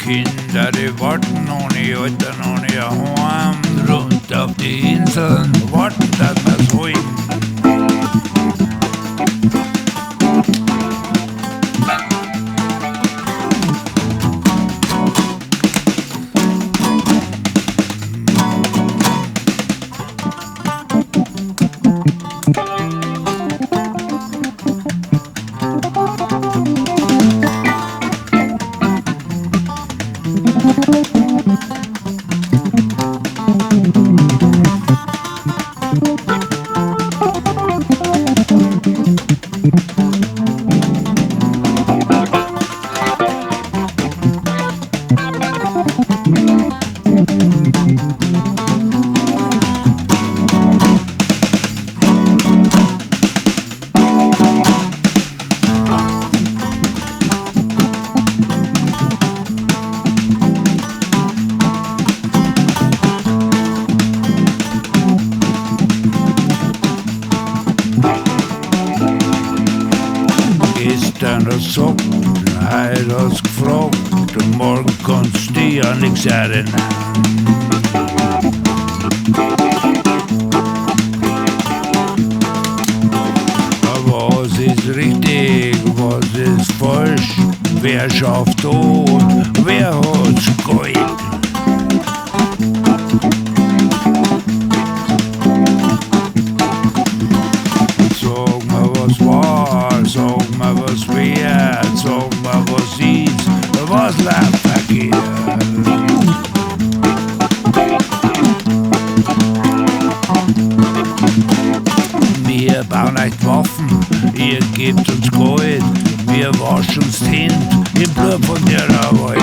Kinder, die warten ohne Eltern, ohne ihr Heim. Rund auf die Inseln, warten, dass wir's holen. Gestern hast gesagt, heute hast gefragt, und morgen kannst du dich an nichts erinnern. Was ist richtig, was ist falsch? Wer schafft und wer hat's Gold? Sag mir, was war, sag mir, was wird, sag mir, was ist, was läuft verkehrt. Wir bauen euch Waffen, ihr gebt uns Gold, wir waschen uns die Hände im Blut von der Welt.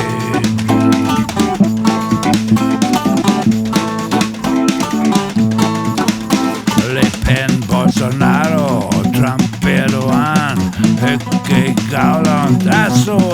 Le Pen, Bolsonaro, Trump, Erdogan, Höcke, Gauland, Asso.